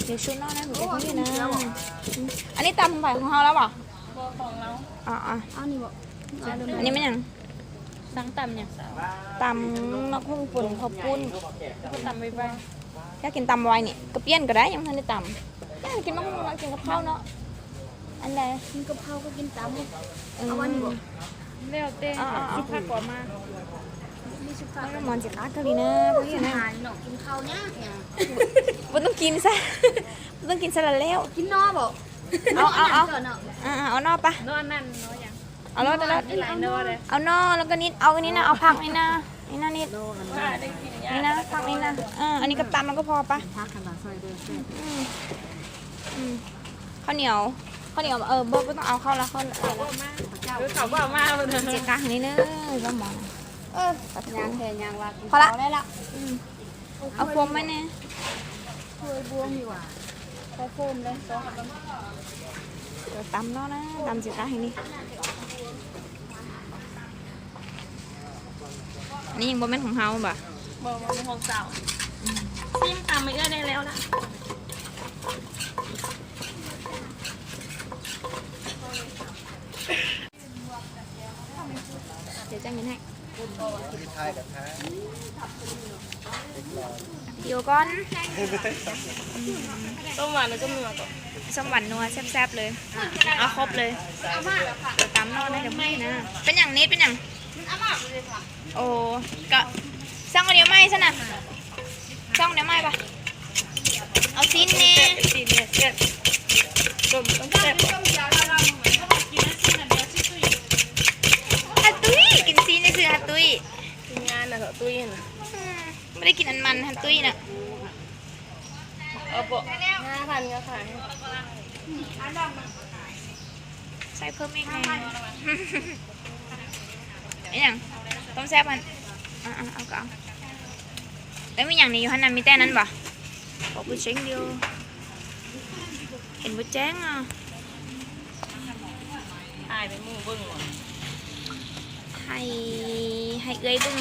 Yuav su noj na, kuv cov phooj ywg na. Anv nej tam hais hoo hau lawm as? Anv nej me nyam, tam maj hoo pum hau pun. Yog kis tam vais ni, kab piaj kawg dab yeej hab nej tam. Kis maj hoo no, kis kab phauj no. Anv mov ntxim qab kawg li na. Puas tooj kis xav, puas tooj kis xav lawm lauj. Au noj pab. Au noj, au noj, los koj nij, au nij na, au phaj nij na. Nij na, nij na, phaj nij na. Anv kab tam los koj pab pab. Khau niam, khau niam, npawg kuj tau au khau los khau. Ntxim qab li na, zaub mov. Qhov lawm. Au foam mas ne. Tam no na, tam ntxim qab heev li. Nws yeej puas meej hoo hau npam. Video con. Xom vam nua xab xab lawm, ob khob lawm. Tam no na cov phooj ywg na. Peb nyaam neb peb nyaam. Xab ua niam maij xwb na. Xab ua niam maij pab. Au xib ne. Has tub, kis xib ne xwb has tub. Muaj dab kis nas mas has tub na. Xaib phawj meej ne. Toob xab, peb me nyam ne yus hab nas mi tej nan npam. Pom puas tseeb li, heev puas tseeb. Hais, hais ua ib pwg,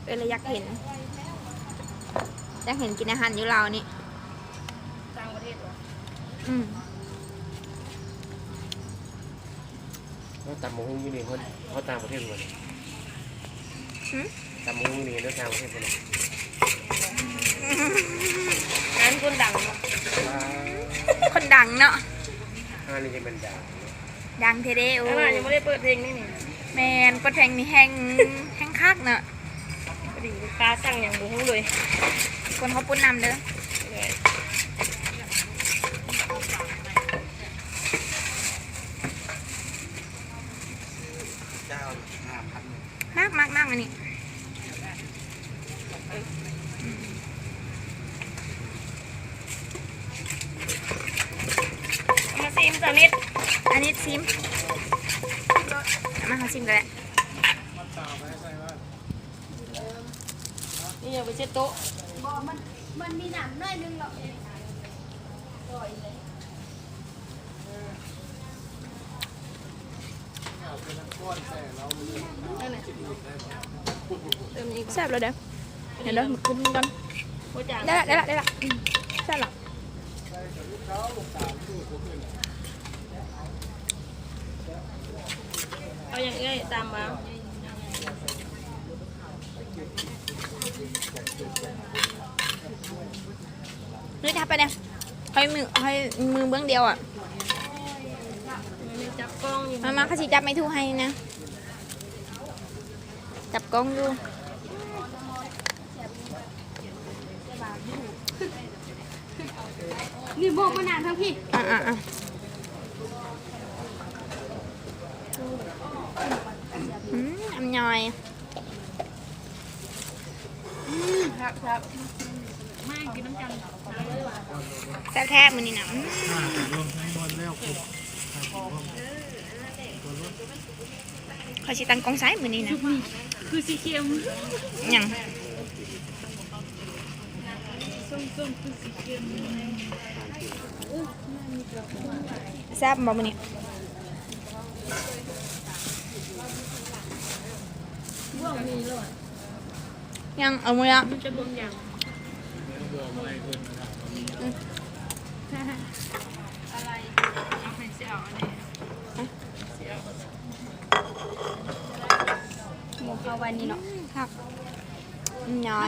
ua li yam heev, yam heev kis nas has yus laus ni.คนดังเนาะ คนดังแท้เด้อ โอ้ แม่น เปิดเพลงนี่ แม่น เปิดเพลงนี่แฮง แฮงคักเนาะ คนเขาปุ้นนำเด้อ มากมากมากอันนี้ เอามาซิมสาวนิด อันนี้ซิม เอามาขอซิมกันแหละ นี่อย่าไปเช็ดโต๊ะ มันมีน้ำหน่อยนึงหรอก Sab lawm, nim no mus khwv nkaus. Dab lawm, dab lawm, dab lawm. Sab lawm. Nws thab pais ne, hos mws npwb diav as. Mas mas koj tsis cab maiv thuj hais na, cab koob yus. Nyoi. Sab thab mus ni na. Qhov tsis tag koob saib mus ni na. Sab npaum mus ni. Yeej ua mus yom.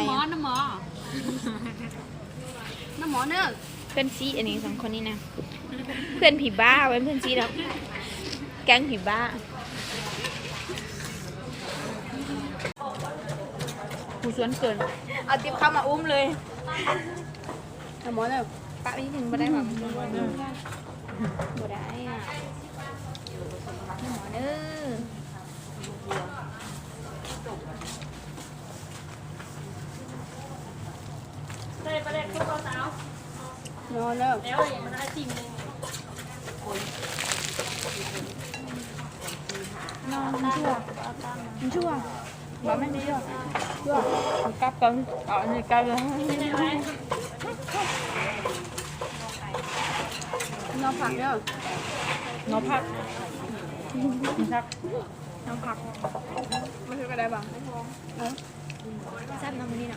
หมอนะหมอ น้ำหมอเนอะ เพื่อนซีอันนี้สองคนนี้นะ เพื่อนผีบ้าเป็นเพื่อนซีเรา แก๊งผีบ้า กูชวนเกิน เอาติ๊บเข้ามาอุ้มเลย น้ำหมอเนอะ ปะนิดนึงบ่ได้หรอ มันจะร้อน บ่ได้อ่ะ น้ำหมอเนอะ No, no. No, nchuav. Nchuav. Npaum me nchuav. Nchuav. Kab kawg, tau ni kab. No phạt nhá. No phạt. No phạt. Mày thấy cái đấy bằng. Sắp năm mươi nọ.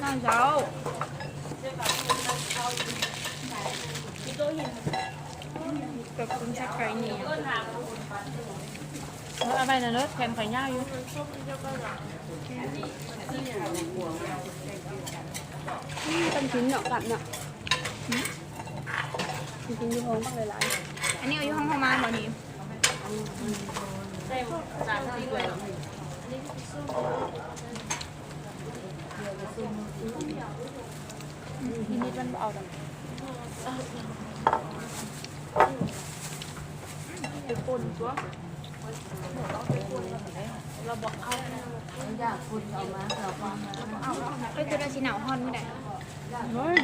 Nó dấu. Tập cũng chắc cái nhỉ. Ở đây là lớp khen phải nhau. Tâm chín nhọn cặn nhọn. Tâm chín như hông mắc lại lại. Anh ấy ở hông hông mai mà nhỉ? Ej, tus no tsis nau hon mus dais.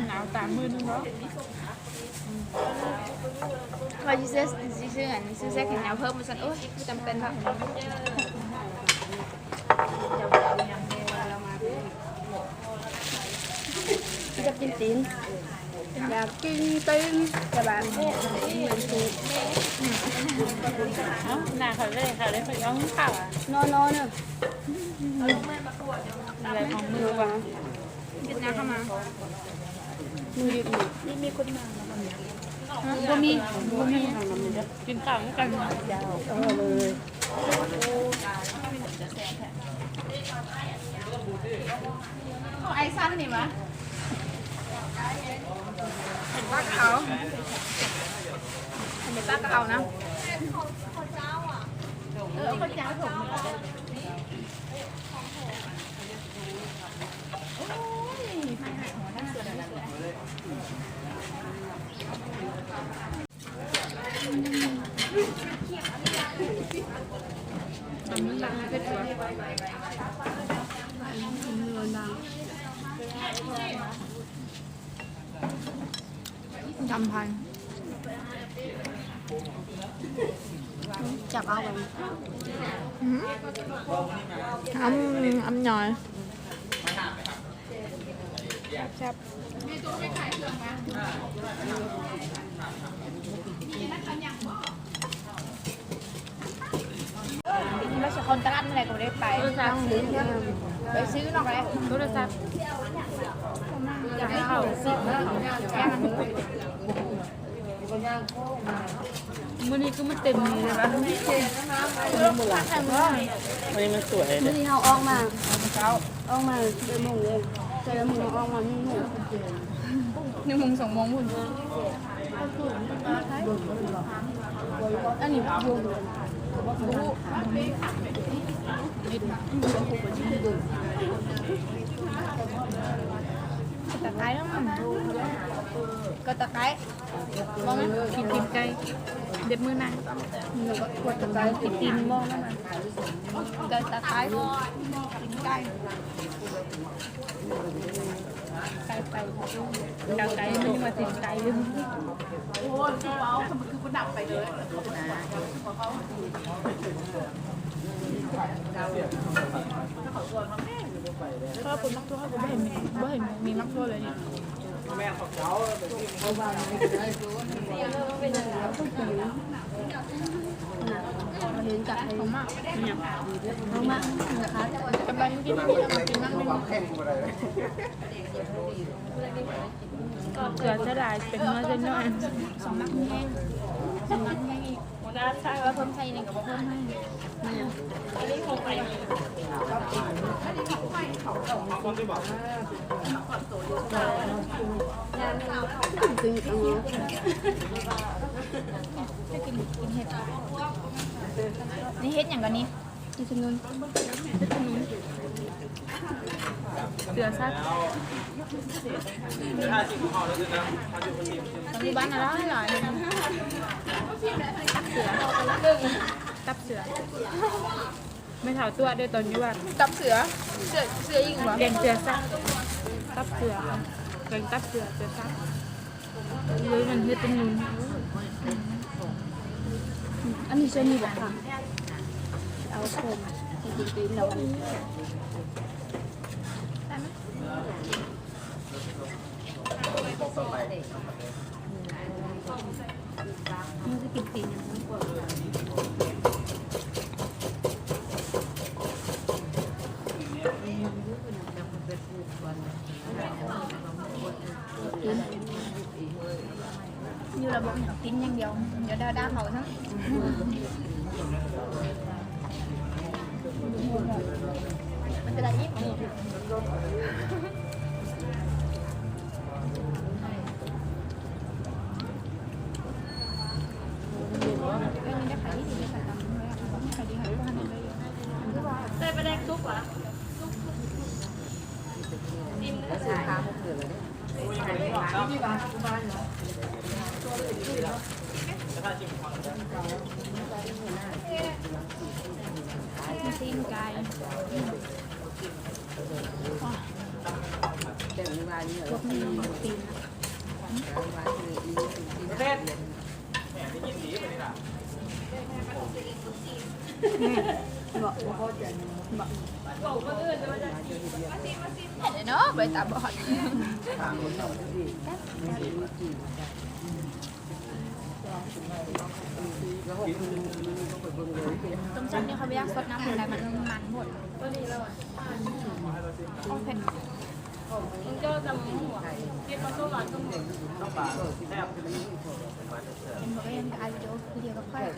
Nau tas mw no. Koj xwb xwb, xwb xwb koj nau hawb mus xwb, ua jam pes lawm. Cov kinh tín. Cov kinh tín cho bạn. Nà khỏi về khỏi đấy khỏi ống khảo à? No no nè. Về phòng mưa vào. Việt Nam không à? Mưa đi. Hả? Bô mi. Bô mi. Kinh khảo cũng cần. Không ai xanh gì mà. Thành bác áo. Thành bác áo nè. Ơ, con cháo thủng. Trăm hai. Chả bao giờ. Ấm, ấm nhòi. Sab sab. Bác sĩ Khôn tắt lắm này, cũng để phải. Tôi sab. Phải xíu nó cái. Tôi sab. Mùa này cứ mất tiền này là. Mùa này mà tuổi. Mùa này học ôn mà. Ôn mà, đợi mùng này. Trời ơi, mùng ôn mà, mùng. Nhưng mùng sống mùng mùng. Ăn nhỉ? Mùng. Mùng. Mệt. Cà cái lắm. Có cà cái. Ngon lắm. Thịt, thịt cay. Đẹp mưa nắng. Thịt, thịt ngon lắm mà. Cà, cà cái. Thịt cay. Cay, cay. Cà cái nhưng mà thịt cay. Có, tôi mắc thuốc, tôi bảo, bảo mì mắc thuốc rồi nhỉ? Không mắc. Không mắc. Các bạn cái này là một cái mắc. Còn sửa trở lại, phải nói cho nó ăn. Không mắc nhé. Không mắc nhé. ถ้าใช่ว่าเพิ่มไส้นี่ก็บ่เพิ่มให้ นี่เห็ดหยังก่อนนี่ เห็ดขนุน เห็ดขนุน เสือซัก ตอนนี้บ้านอะไรหลายเลยนะ ตับเสือ ตับเสือ ไม่เท่าตัวเดียวตอนอยู่บ้าน ตับเสือ เสือ เสือยิงเหรอ แกงเสือซัก ตับเสือ แกงตับเสือ เสือซัก เลยมันเห็ดเป็นนุน อันนี้ใช่นี่บอกค่ะ เอาโคมให้กินตีนเรา Như là bọn nhỏ tin nhanh điều, nhớ đa đa khẩu lắm. Mình sẽ là nhíp. Đây, bên đây xúc hả? Xúc, xúc. Tim nữa. Xin cay. Ua, ua tim. Ua, ua. Để nó với tao bỏ. Tôm sắt nhưng không biết sốt nóng hay là mặn, mặn muộn. Không ผ็ด. Em có em cái ai video video các bạn.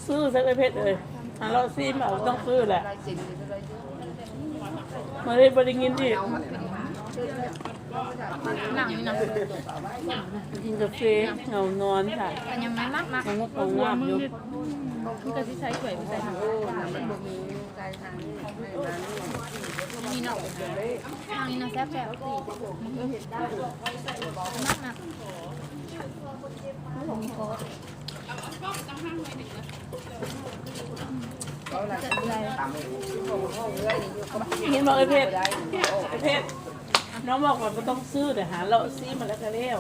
ซื่อๆ ใส่เผ็ดเลย หาเลาะซีมเอา ต้องซื้อแหละ มาได้บ่ได้ยินอีก นั่งนี่นะ กินกาแฟเหงานอนค่ะ แต่ยังไม่มากมาก ยังง่วงๆอยู่ มันก็สิใช้ถ้วยไปใส่หน่อย นี่เนาะ ทางนี้นะแซ่บๆ มากมาก เห็นบอกไอ้เพชร ไอ้เพชร น้องบอกว่าไม่ต้องซื้อ เดี๋ยวหาเลาะซีมาแล้วก็แล้ว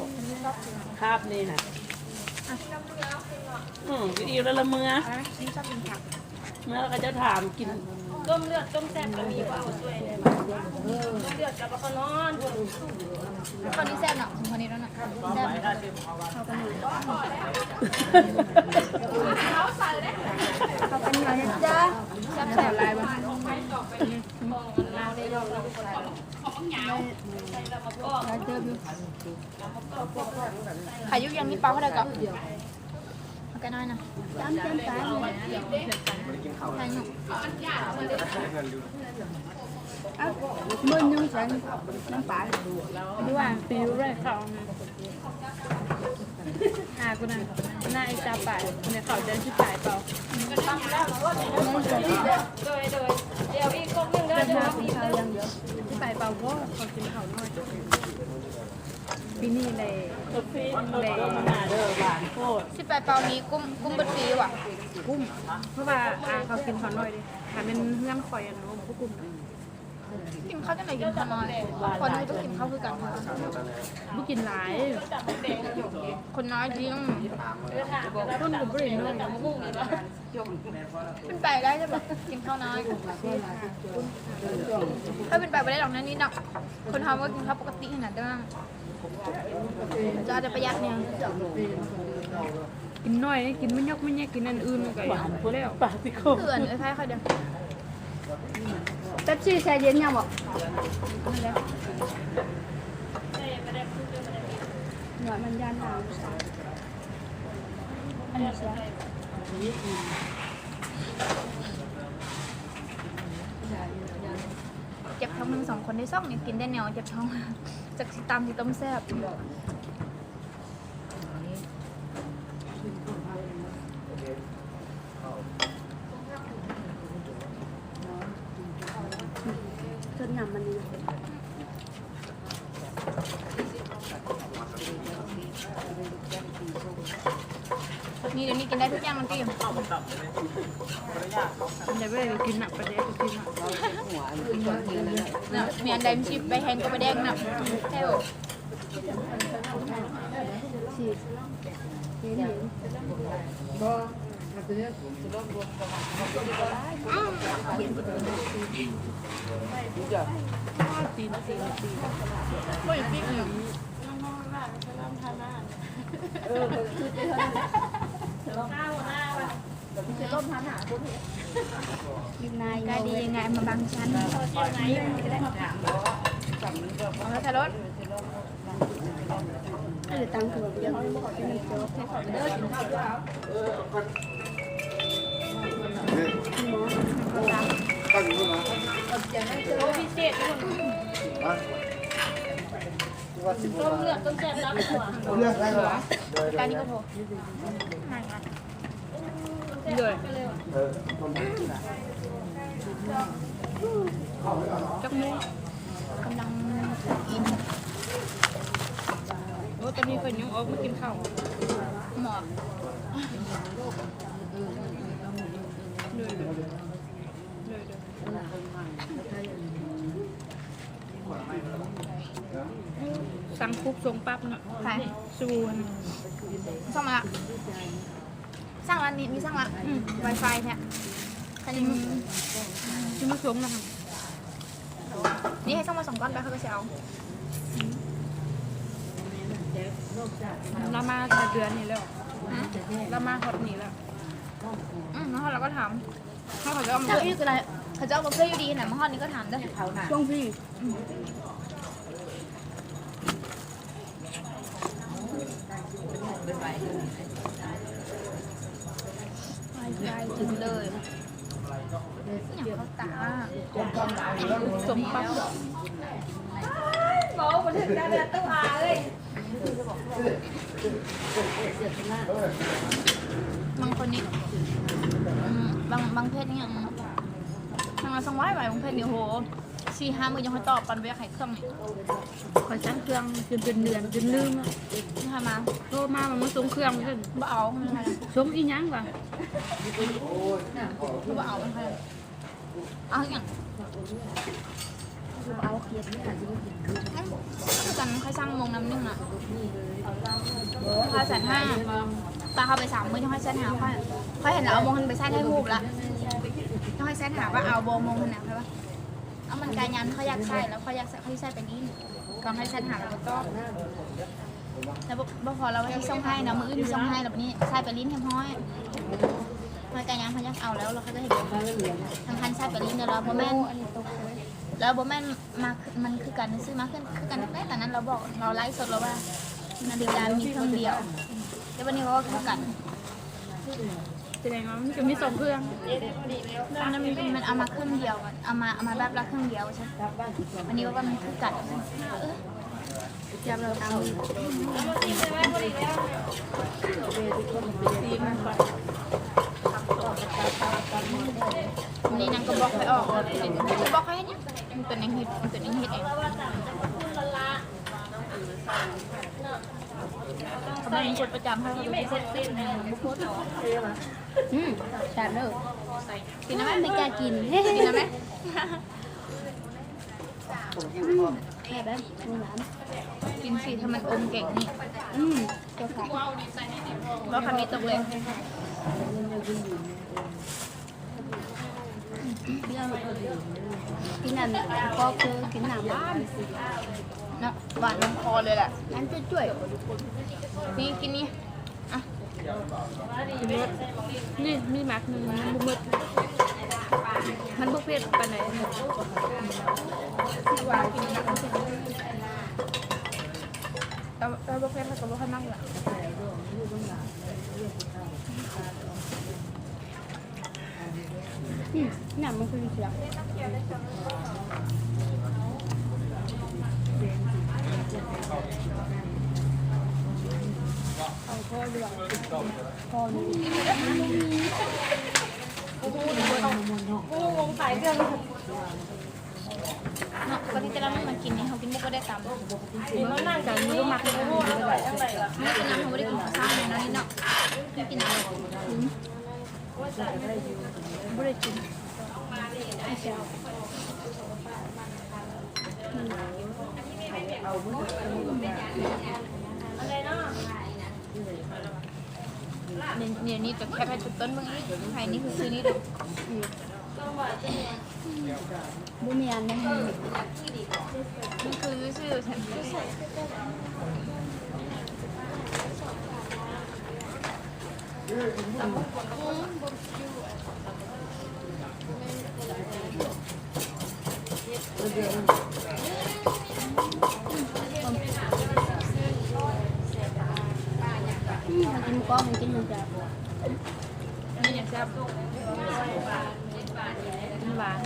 คาบนี่นะ อืม ก็อิ่มแล้วละเมือ เมื่อเขาจะถามกิน ต้มเลือด ต้มแซ่บก็มี ว่าเอาช่วย ต้มเลือดกับข้าวนอน ข้าวนี้แซ่บเนาะ ข้าวนี้แล้วเนาะ แซ่บ เขากันหน่อยนะจ๊ะ แซ่บแซ่บหลายว่ะ ขายยุกยังนี่เปล่าเท่าไหร่ก่อน เอาแกน้อยนะ จานจานจาน ใช่หนู เอ้า หมื่นหนึ่งแสน น้ำปลา ดูอ่ะ ปิวเลยเขา อ่า กูนะ หน้าไอ้ตาป่าย กูเนี่ยเขาเดินที่ป่ายเปล่า โดย โดย เดี๋ยวอีกกล่องหนึ่งเด้อ เดี๋ยวอีกกล่องหนึ่ง ที่ป่ายเปล่า เพราะเขากินเขาน้อย ปีนี้ได้ กาแฟมันลดลงมาเด้อ หวานโพด สิไปเป่านี้กุ้ม กุ้มเบิดปีว่ะ กุ้ม เพราะว่าอาเขากินเขาน้อยดิ ถ้าเป็นเฮือนคอยอันนู้นพวกกุ้มนะ กินข้าวจังไหนกินข้าวน้อย คนนี้ต้องกินข้าวคือกัน บ่กินหลาย คนน้อยจริง คนกับบริโน เป็นไปได้ใช่ปะ กินข้าวน้อย ถ้าเป็นไปไม่ได้หรอกนะนี่เนาะ คนทำก็กินข้าวปกติขนาดนั้น จะอาจจะประหยัดเนี่ย กินน้อย กินไม่ยกไม่แยก กินอันอื่นก็แล้ว ปากติโค เตือนไอ้ไพ่เขาเดียว Pepsi xais diav nyob mom. Loại mà nhan hàng sao? Ăn xíu. Chép thống nên sòng khuôn đi sốc nên kín đen nèo chép thống. Chắc chỉ tăm thì tôm xếp. Ni dio ni kín đai thub nyang ti. Kín đai thub nyang ti. Ni ăn đai msib bai heng kau bai đen no. Theo. Cái đi ngày mà bằng chắn. Nó thay đổi. Cái gì tăng thường cho nó có cái này cho cái phòng đỡ. Cái đi có thôi. Rồi. Chắc muốn. Kau nang in. Ua tau ni koj nyob ua muab kim khau. Mom. Xăng khuv xông pab no. Hais. Su. Xông mas. Xăng lawm, nws xăng lawm. Wifi thiab. Tsis muaj xông no. Nws hais xông mas xông koj pab hais koj xyaum. Lab mab tag dua ni lawm. Lab mab hot ni lawm. Nó hot lawm koj tham. Hot qhov cov, qhov cov mas peb yug di na mas hot ni koj tham ntawd. Xông phi. Ai, ai, dừng lời. Cái nhạc khó tả. Xông pab. Măng khuôn ni. Măng, măng phết ni. Măng là xong vãi vãi măng phết nhiều hồ. Xì hai mươi trong hơi to, còn với khải khương này. Khỏi sẵn khương, trên trên nền, trên lưng á. Hai mà. Thôi mà, mà muốn sống khương chứ. Bão áo. Sống y nhắng vào. Bão áo. Áo nhỉ? Cần khai sang mùng năm nhưng mà. Khai sản ha. Ta khai bảy sản mới trong khai sản hả khoai. Khoai hiện là áo mùng hơn bảy sản hay hụp lắm. Trong khai sản hả, bác áo bò mùng hơn nào phải không? Áo mình cài nhắn khoai giặt sai là khoai giặt sai, khoai sai bên in. Còn khai sản hả là có to. แล้วบ่พอเราที่ส่งให้นะ มื้ออื่นส่งให้แล้วบัดนี้ใส่ไปลิ้นเรียบร้อย มันก็ยังพยักเอาแล้ว เราก็จะเห็นทางคันใส่ไปลิ้นเดี๋ยวเราบ่แม่น แล้วบ่แม่นมา มันคือกันซื่อมาคือคือกันตั้งแต่ตอนนั้นเราบอก เราไลฟ์สดแล้วว่า นาฬิกามีเครื่องเดียว แล้ววันนี้เขาก็คือกัน แสดงว่ามันจะมีสองเครื่อง มันเอามาเครื่องเดียวกัน เอามาเอามาแบบละเครื่องเดียวใช่ไหม วันนี้ว่ามันคือกัน เออ นี่นางก็บอกให้ออก บอกให้เนี่ย มันตัวเองเฮ็ด มันตัวเองเฮ็ดเอง เขาเป็นคนประจำให้เขาเป็นคนเต้น อืม แซ่บเด้อ กินแล้วไหม ไม่กล้ากิน กินแล้วไหม อืม แซ่บเด้อ หวาน กินสิ ถ้ามันอมเก่งนี่ อืม ตัวขาว แล้วคำนี้ตกเลย กินอันก็คือกินน้ำหวานเนาะ หวานลงคอเลยแหละ น้ำจ้วยๆ นี่กินนี่ อ่ะ นี่มีหมากหนึ่งมันบ่หมด มันบ่เผ็ดปานใด แต่ว่าบ่เผ็ดเขาก็บ่ค่อยมักล่ะ อืม น้ำมันคือเสีย เอาพอดีกว่า พอดี กูงงสายเรื่อง เนาะ ปกติแต่ละมื้อมันกินนี่ เขากินบ่ค่อยได้ตำ กินแล้วนั่งกิน มันก็มัก มันก็กินน้ำ เขาบ่ได้กินข้าวเช้าไงเนาะ นี่เนาะ มันกินอะไร อืม บ่ได้กิน เดี๋ยวนี้จะแคปให้ทุกต้นเบิ่งอีก ให้นี่คือซื้อนี่เลย บ่มีอันนั้น นี่คือซื้อ อืม กินหมูกรอบ มันกินมันจะ นี่ยังแซ่บ มันหวาน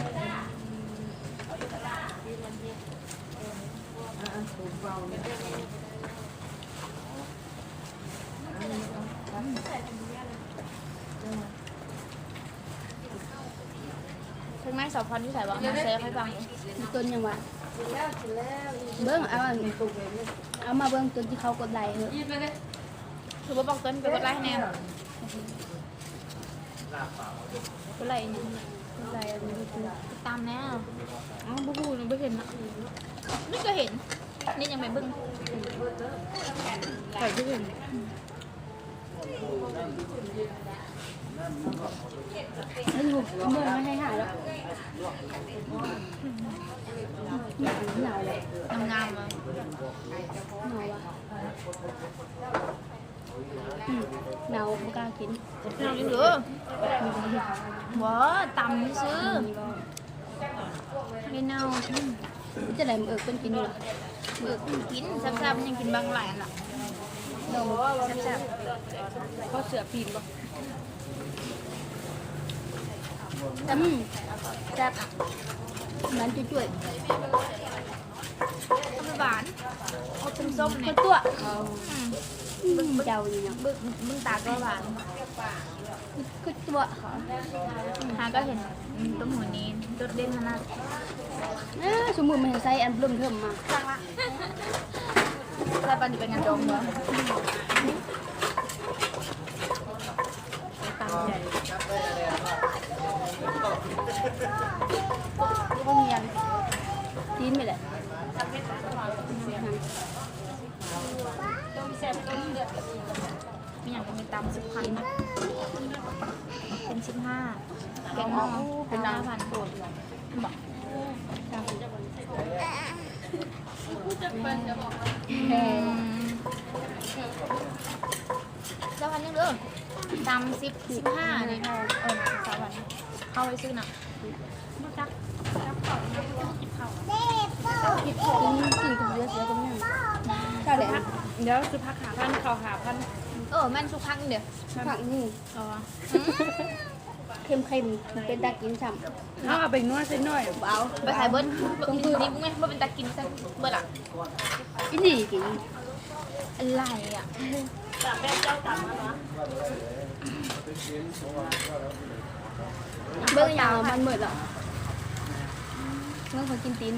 เทิงในสาวพรอยู่ไสบ่ มาแชร์ให้ฟัง ต้นยังวะ เบิ่ง เอาอัน เอามาเบิ่งต้นที่เขากดไลค์เหอะ คือบ่บอกต้นไปกดไลค์ให้แน่ กดไลค์หยัง กดไลค์อันนี้ ติดตามแน่ เอ้า บ่ฮู้นะ บ่เห็นนะ นี่ก็เห็น นี่ยังไปเบิ่ง ใครที่เห็น ไม่รู้ เมื่อไม่ให้หาแล้ว หนาวเลย งามๆ อ่ะ หนาวอ่ะ อืม หนาวบ่กล้ากิน หนาวอยู่เหรอ บ่ ตำซื่อ ไม่เน่า อืม จะไหนมึงเอิกเป็นกินอยู่ล่ะ เอิกกินแซ่บๆ มันยังกินบางหลายอันล่ะ ลองแซ่บๆ เขาเสือปีนบ่ อืม แซ่บ มันจุ่ยๆ มันหวาน ออกส้มๆ เนี่ย ก็ตัว อืม อืม เจ้านี่เนาะ บึก มึงตาก็หวาน ก็ตัวเขา หาก็เห็น อืม ต้มหูนี้ โดดเด่นขนาด เอ้อ สมมุติมันเห็นไซส์อันเบิ่มเทิ่มมา ใช่ปะ นี่เป็นงานดองเหรอ ตำใหญ่ ก็เนียน ตีนไปแหละ ต้มแซ่บต้มเลือด มีอย่างก็มีตำสิบพันนะ เป็นสิบห้า แกงหม้อ เป็นห้าพัน บอก อืม เจ้าพันหนึ่งเด้อ ตำสิบ สิบห้าเนี่ย เออ สามพัน เข้าไปซื้อนะ บ่จัก จักเขานะ บ่จักกินเขา กิน กินกับเรือเสือกับนึ่ง เจ้าแหละ เดี๋ยวสุพักหาพัน เขาหาพัน เออ แม่นสุพักเดี๋ยว สุพักนี่ อ๋อ อืม เค็มๆ เป็นตากินซ้ำ เอา เอาไปนวดใส่หน่อย เอา ไปขายเบิร์ด ตรงพื้น นี่มึงไม่เป็นตากินซะเบิร์ดอ่ะ อีนี่กิน อะไรอ่ะ เบิ่งอย่างมันหมดหรอ เบิ่งคนกินตีน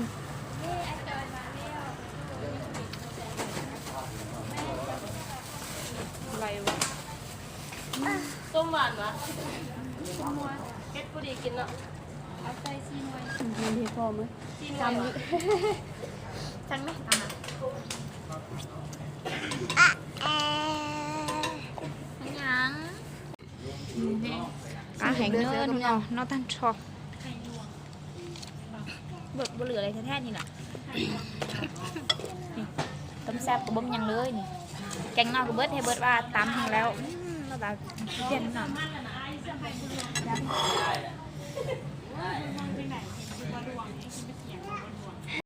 อะไรวะ ส้มหวานวะ ส้มหวาน เก็ดผู้ดีกินเนาะ เอาใส่สี่หน่วย มันเห็นพอมั้ย สี่หน่วย สั่งไหม สั่งนะ ยัง ปลาแห้งเนอะ นอกนอกตั้งชอบ เบิดบ่เหลืออะไรแท้ๆ นี่แหละ นี่ ต้มแซ่บก็บ่มีหยังเลยนี่ แกงนอกก็เบิดให้เบิดว่าตำให้แล้ว อืม แล้วก็เย็นหน่อย